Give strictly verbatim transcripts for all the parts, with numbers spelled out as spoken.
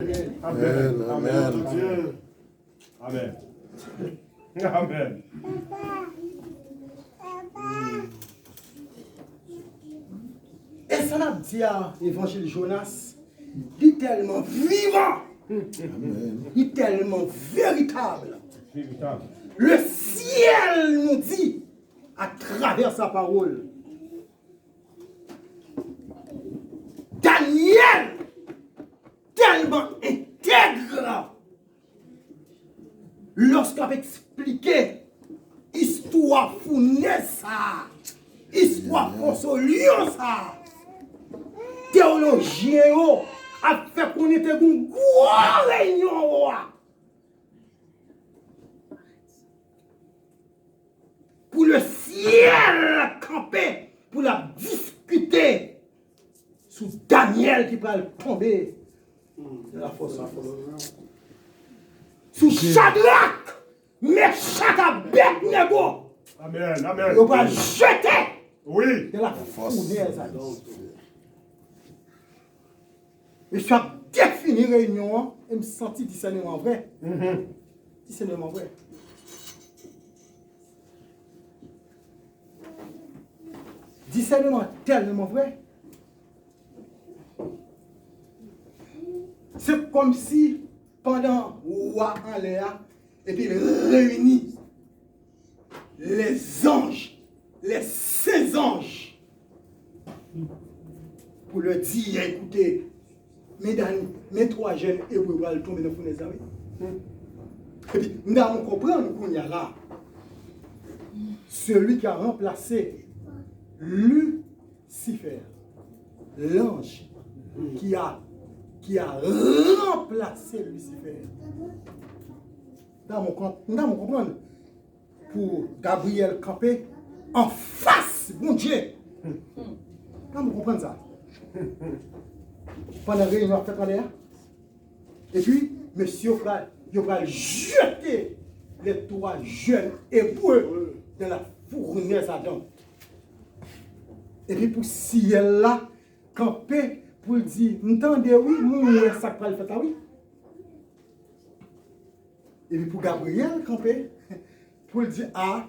Amèn, amèn. Amèn. Amèn. E sa n ap di a, Evanjil Jonas, li tèlman vivan, li tèlman veritab. Le ciel nous dit, à travers sa pawòl, Danyèl tèlman entèg lòske l ap eksplike istwa founèz sa a, istwa fòsolyon sa a. Teyolojyen yo ap fè konnen te gen yon gwo reyinyon anwo a. Pou le ciel kanpe, pou l ap diskite sou Danyèl ki pral tonbe nan la fòs. Sou Chadrak, Mechak, Abèdnego. Amèn, amèn. Yo pral jete nan la founèz adan. Mesye ap defini reyinyon an, e m santi disèneman vre. Disèneman vre. Disèneman tèlman vre. Se kòmsi pandan wa anlè a, epi l reyini les anges, les saints anges, pou lè di, ekoute, men Dani, men twa jèn ebre pral tonbe nan founèz la, wi. Epi, m ta konprann kounye a la, celui qui a remplacé Lucifer, l'ange qui a, qui a remplacé Lucifer. M ta konprann, m ta konprann. Pou Gabriyèl kanpe anfas Bondye. Kòman w konprann sa? Pandan reyinyon ap fèt anlè a. Epi, mesye yo pral, yo pral jete les trois jeunes hébreux dans la fournaise ardente. Epi pou syèl la kanpe pou l di, m tande wi, m wè sa k pral fèt la wi. Epi pou Gabriyèl kanpe, pou l di, a,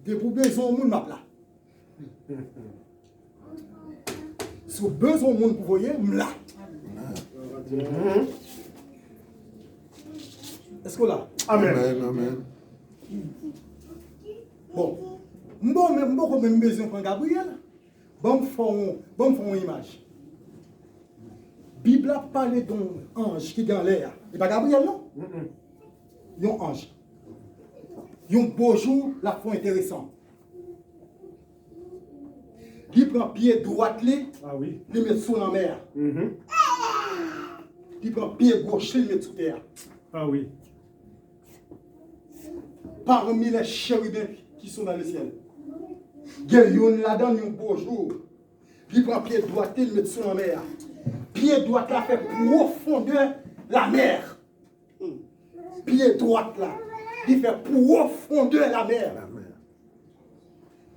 depi w bezwen yon moun, m ap la. Si w bezwen yon moun pou voye, m la. Èske w la? Amèn. Amèn, amèn. Bon, m bon, men m poko menm bezwen pran Gabriyèl. Ban m fè yon, ban m fè yon imaj. Bib la pale de yon anj ki gen anlè a. E pa Gabriyèl, non? Yon anj. Yon bo jou, l ap fè yon enteresan. Li pran pye dwat li, li met sou lanmè a. Li pran pye goch li, li met sou tè a. Parmi les chérubins qui sont dans le ciel. Gen youn ladan, yon bo jou. Li pran pye dwat li, li met sou lanmè a. Pye dwat la fè pwofondè lamè. Pye dwat la, li fè pwofondè lamè.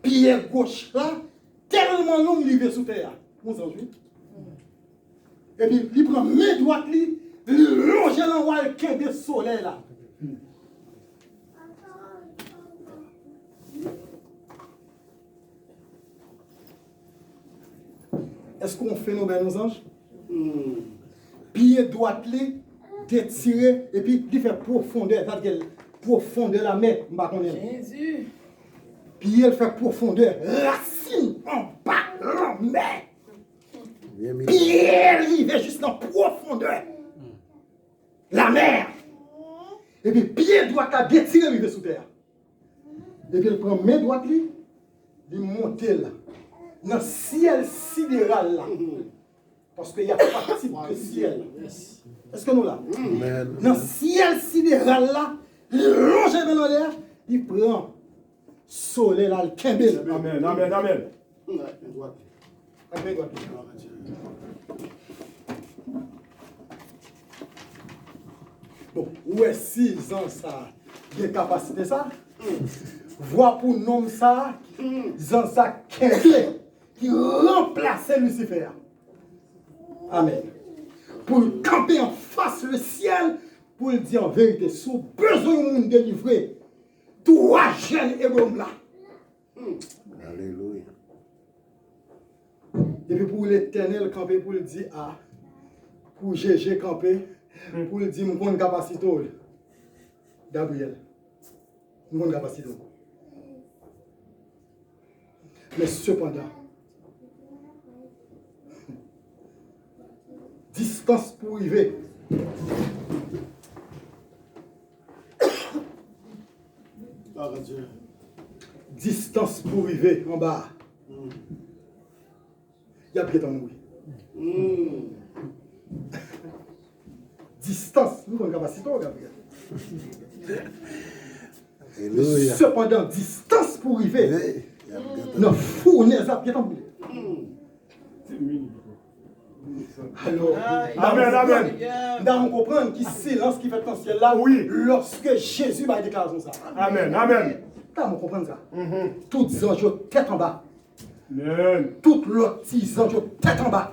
Pye goch la, tèlman long, li rive sou tè a. Yon zanj, wi. Epi, li pran men dwat li, li lonje l anwo, l kenbe solèy la. Èske yon fenomèn, yon zanj? Pye dwat li detire, epi li fè pwofondè, sa vle di pwofondè lamè, m pa konnen. Jezi. Pye l fè pwofondè, rasin anba lanmè. Pye l rive jis nan pwofondè lamè. Epi pye dwat la detire rive sou tè a. Epi l pran men dwat li, li monte l nan syèl sideral la. Paske y a pati de syèl. Èske nou la? Nan syèl sideral la, li lonje men l anlè, li pran solèy la, l kenbe l. Amèn, amèn, amèn. Bon, ou wè si zanj sa gen kapasite sa? Vwa pou nonm sa, zanj sa kenbe, ki ranplase Lisifè a. Amèn. Pou l kanpe anfas lesyèl, pou l di an verite, si w bezwen yon moun delivre, twa jèn Ebre m la. Alelouya. Epi pou Letènèl kanpe pou l di a, pou Jeje kanpe, pou l di m konn kapasite w, Gabriyèl. M konn kapasite w. Men sepandan, distans pou rive. Distans pou rive anba a. Y ap gentan mouri. Distans, nou konn kapasite w, Gabriyèl. Alelouya. Sepandan, distans pou rive nan founèz ap gentan boule. Alò, amèn, amèn. M ta konprann ki silans ki fèt nan syèl la lòske Jezi bay deklarasyon sa. Amèn, amèn. M ta konprann sa. Tout zanj yo tèt anba. Amèn. Tout lòt ti zanj yo tèt anba.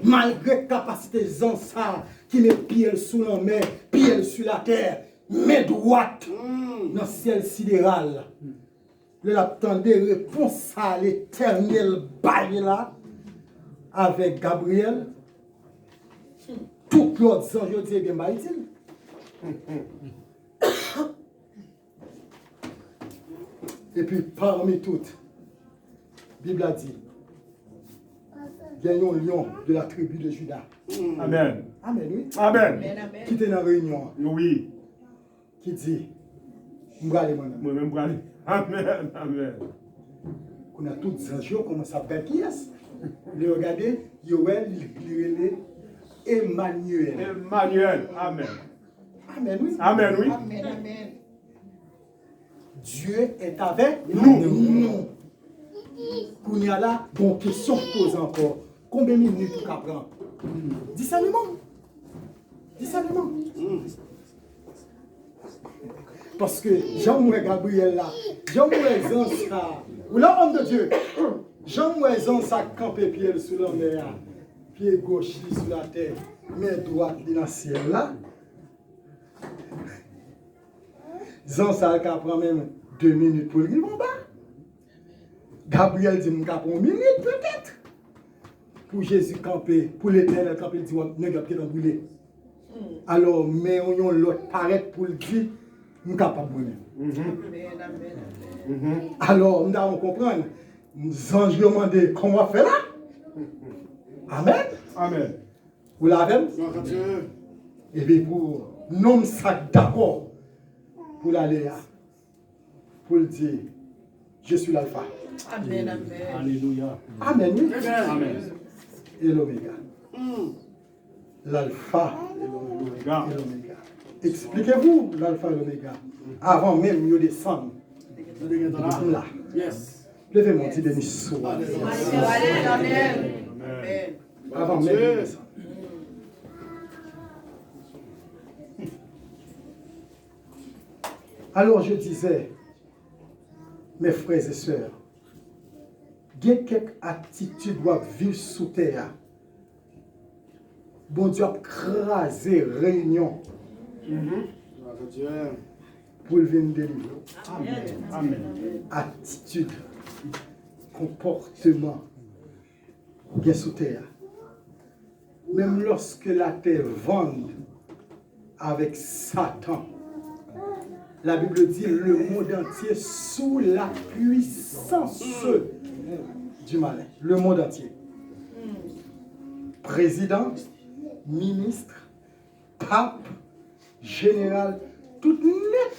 Malgre kapasite zanj sa ki met pye l sou lanmè, pye l sou latè, men dwat nan syèl sideral. Lè l ap tande repons sa Letènèl bay la avèk Gabriyèl, tout lòt zanj yo di, ebyen, m pa itil. Epi pami tout, Bib la di, gen yon lyon de la tribi de Jida. Amèn. Amèn, wi. Amèn. Ki te nan reyinyon an. Wi. Ki di, m prale mwen menm. Mwen menm prale. Amèn, amèn. Kounye a tout zanj yo kòmanse ap gade kiyès. Lè yo gade, yo wè li, li rele Emanyèl. Emanyèl, amèn. Amèn, wi. Amèn, wi. Amèn, amèn. Dieu est avec nous. Nou. Kounye a la, bon kesyon k poze ankò. Konbyen minit ou ka pran? Disèneman. Disèneman. Paske, jan m wè Gabriyèl la, jan m wè zanj sa, ou la, homme de Dieu, jan m wè zanj sa k kanpe pye l sou lanmè a, pye goch li sou latè, men dwat li nan syèl la, zanj sa l ka pran menm de minit pou l rive anba. Gabriyèl di, m ka pran yon minit petèt. Pou Jezi kanpe, pou Letènèl kanpe, l di, w ap, nèg yo ap gentan brile. Alò, men yon lòt parèt pou l di, m kapab mwen menm. Alò, m ta konprann, zanj yo mande, kòman w ap fè la? Amèn. Amèn. Ou la avè m? Epi pou nonm sa k dakò pou l ale a, pou l di, je suis l'alpha. Amèn, amèn. Alelouya. Amèn, wi. Amèn. Et l'oméga. L'alpha et l'oméga. Expliquez-vous, l'alpha et l'oméga. Avan menm yo desann, m la. Leve men w, di beni sou. Amèn. Avan menm yo desann. Alors je disais, mes frères et sœurs, gen kèk atitid w ap viv sou tè a. Bondye ap kraze reyinyon pou l vin delivre w. Amèn. Amèn. Atitid, konpòteman gen sou tè a. Menm lòske latè vann avèk Satan, la Bible dit le monde entier sous la puissance du malin. Le monde entier. Président, ministre, pap, jeneral, tout nèt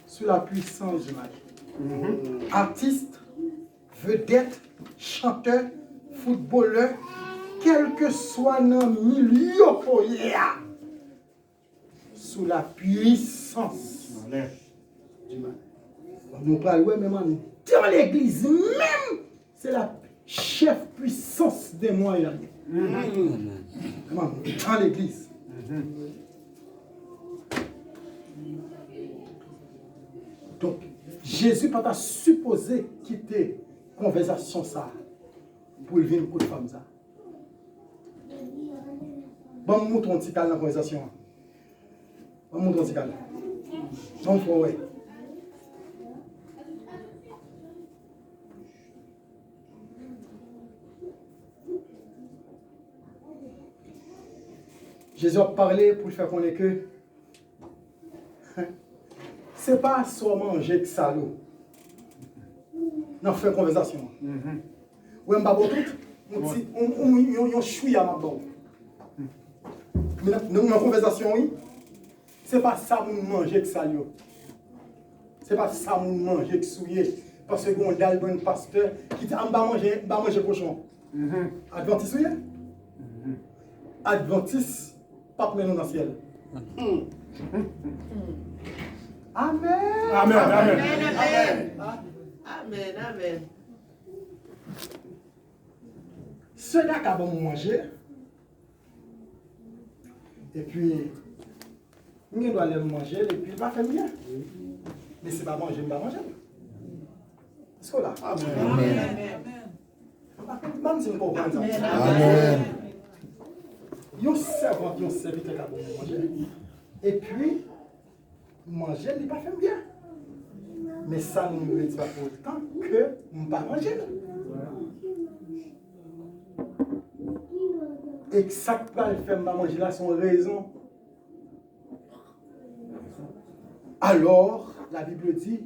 sous la puissance du malin. Atis, vedèt, chantè, foutbolè, kèlkeswa nan milye w ye a, sous la puissance du malin. Nou pral wè menm anndan legliz menm, se la chèf pwisans demon yo ye. Menm anndan legliz. Donk, Jezi pa ta sipoze kite konvèsasyon sa a pou l vin kot fanm sa a. Ban m montre w yon ti kal nan konvèsasyon an. Ban m montre w yon ti kal. Ban m fè w wè. Jezi ap pale pou l fè konnen ke se pa sa w manje k sal ou. Nan fen konvèsasyon an. Ou wè m pa ba w tout? Yon ti, yon, yon, yon, yon chouya m ap ba w. Men nan, nan, nan konvèsasyon, wi, se pa sa moun manje k sal yo. Se pa sa moun manje k souye. Paske gen yon dal ban pastè ki di, "A, m pa manje, m pa manje kochon." Advantis ou ye? Advantis p ap mennen w nan syèl. Amèn. Amèn, amèn. Amèn, amèn. Amèn, amèn. Sèda ka ban m manje. Epi, m gen dwa lè m manje l, epi l pa fè m byen. Men se pa manje m pa manje l. Èske w la? Amèn. Amèn. Ban m di m konprann sa. Amèn. Yon sèvant, yon sèvitè ka ban mwen manje. Epi, manje li pa fè m byen. Men sa nou vle di pa pou otan ke m pa manje l. E sa k pral fè m pa manje la, se yon rezon. Alors, la Bible dit,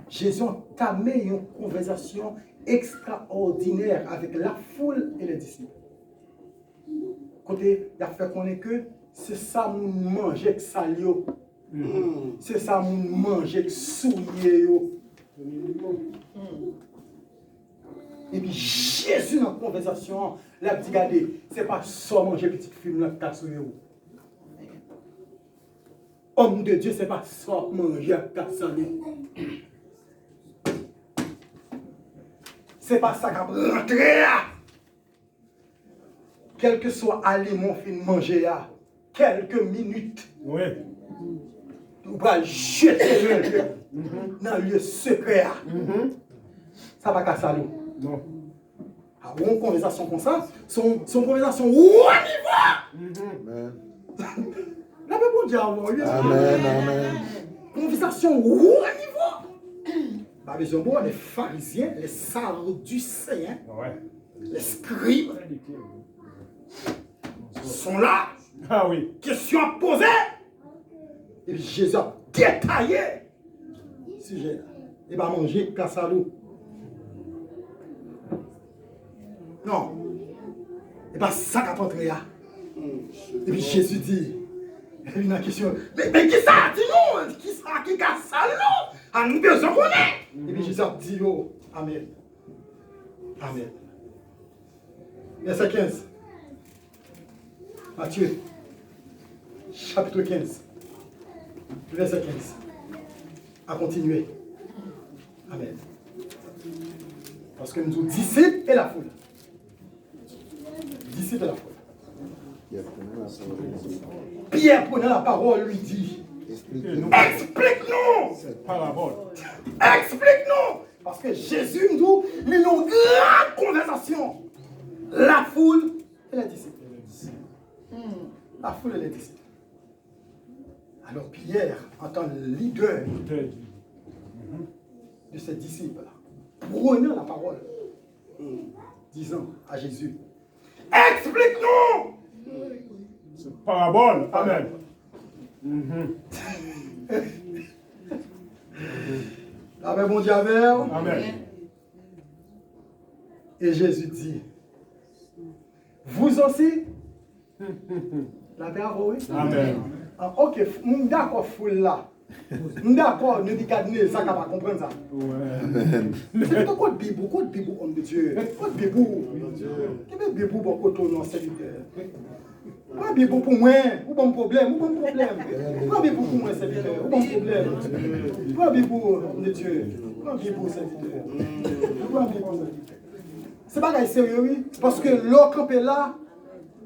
Jésus entamait une conversation extraordinaire avec la foule et les disciples. Kote y ap fè konnen ke se sa moun manje k sal yo. Se sa moun manje k souye yo. Epi Jezi nan konvèsasyon an, l ap di, "Gade, se pa sa w manje pitit fi m nan k ka souye w." Homme de Dieu, se pa sa w ap manje ak ka sale. Se pa sa k ap rantre a. Kèlkeswa aliman w fin manje a, kèlke minit, ou pral jete l nan lye sekrè a. Sa pa ka sale w. A, yon konvèsasyon konsa, se yon, se yon konvèsasyon wo nivo. Amèn. Lapè Bondye avè w, wi. Amèn, amèn. Konvèsasyon wo nivo. Pa bezwen bo, les pharisiens, les sadducéens, les scribes sont là. Kesyon ap poze. Epi Jezi ap detaye sijè a. E pa manje k ka sal ou. Non. E pa sa k ap antre a. Epi Jezi di, epi nan kesyon, men, men kisa? Di nou, kisa ki ka sal nou? A, nou bezwen konnen. Epi Jezi ap di yo, amèn. Amèn. Vèsè kenz. Matye, chapit kenz, vèsè kenz. A kontinye. Amèn. Paske m di w, disip e lafoul. Disip e lafoul. Pierre prenant la parole lui dit, Explique-nous. Explique-nous. Cette parabole. Explique-nous. Paske Jezi, m di w, li nan yon gran konvèsasyon. La foule et les disciples. Hmm. La foule et les disciples. Alors Pierre, en tant que leader de ses disciples, prenant la parole, disant à Jésus, Explique-nous! Se parabòl. Amèn. Lapè Bondye avè w. Amèn. E Jezi di, vous aussi, lapè avè w, wi. Amèn. Ah, ok, m dakò foul la. M dakò, Nebikadneza ka pa konprann sa. Amèn. Se pito kot Bib ou, kot Bib ou, homme de Dieu? Kot Bib ou? Kenbe Bib ou bò kote w non, sèvitè. Pran Bib ou pou mwen, ou ban m pwoblèm, ou ban m pwoblèm. Pran Bib ou pou mwen, sèvitè, ou ban m pwoblèm. Pran Bib ou, homme de Dieu. Pran Bib ou, sèvitè. Pran Bib ou. Se bagay serye, wi. Paske lè w kanpe la,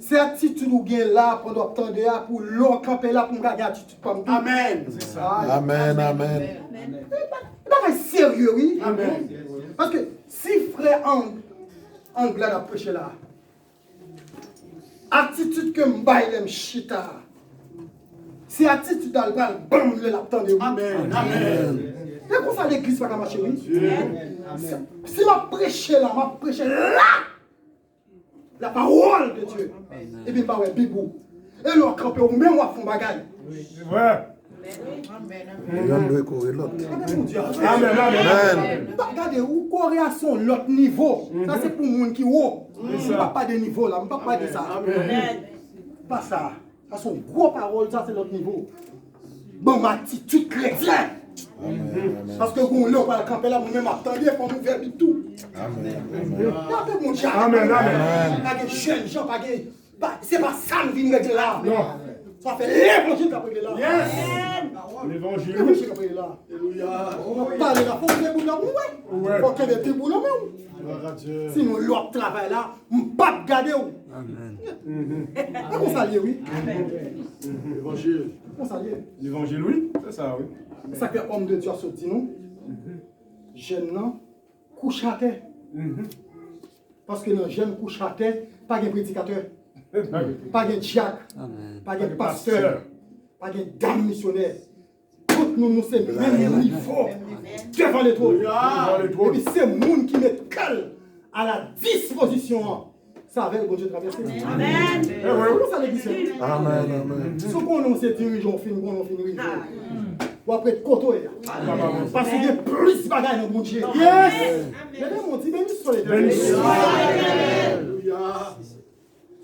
se atitid ou gen la pandan w ap tande a, pou lè w kanpe la, pou m ka gen atitid pa m tou. Amèn. Se sa. Amèn, amèn. E pa, e bagay serye, wi. Amèn. Paske si frè Ang-, Anglad ap preche la, Atitid ke m bay lè m chita a, se atitid la l pral ban m lè l ap tande wi. Amèn. Amèn. E konsa legliz pa ka mache wi. Si, si m ap preche la, m ap preche la. La parole de Dieu. Epi m pa wè Bib ou. E lè w kanpe ou menm w ap fè yon bagay. Youn dwe kore lòt. Amèn, amèn. Amèn. M pa gade ou kore a se yon lòt nivo. Sa se pou moun ki wo. M pa pale de nivo la, m pa pale de sa. Pa sa. Sa se yon gwo pawòl, sa se lòt nivo. Bon, atitid kretyen. Paske gon lè w pral kanpe la, mwen menm ap tande, fò m ouvè Bib tou. Amèn. Amèn. Pa gen jèn jan, pa gen Pa, se pa sa nou vin regle la. Non. Se pa fè levanjil k ap regle la. Yes. Levanjil. Levanjil k ap regle la. Alelouya. Ou ap pale la, fò w kenbe Bib la pou mwen. Fò w kenbe Bib ou nan men w. Glwa a Dye. Sinon, lè w ap travay la, m p ap gade w. Amèn. E konsa l ye, wi. Levanjil. Konsa l ye. Levanjil, wi. Se sa, wi. Sa k fè òm de Dye a sot di nou, jèn nan kouche atè. Paske nan jèn kouche atè, pa gen predikatè, pa gen dyak, pa gen pastè, pa gen dam misyonè. Tout nou, nou se menm nivo devan letwòn. Epi se moun ki met kè l a la dispozisyon an. Se avè l Bondye travèse. Amèn. Se konsa legliz fèt. Amèn, amèn. Si w konnen w se dirijan, w fin konnen w fin rive. W ap ret kote w ye a. Paske gen plis bagay nan Bondye. Yes. Leve men w, di, beni swa Letènèl. Beni swa Letènèl. Alelouya.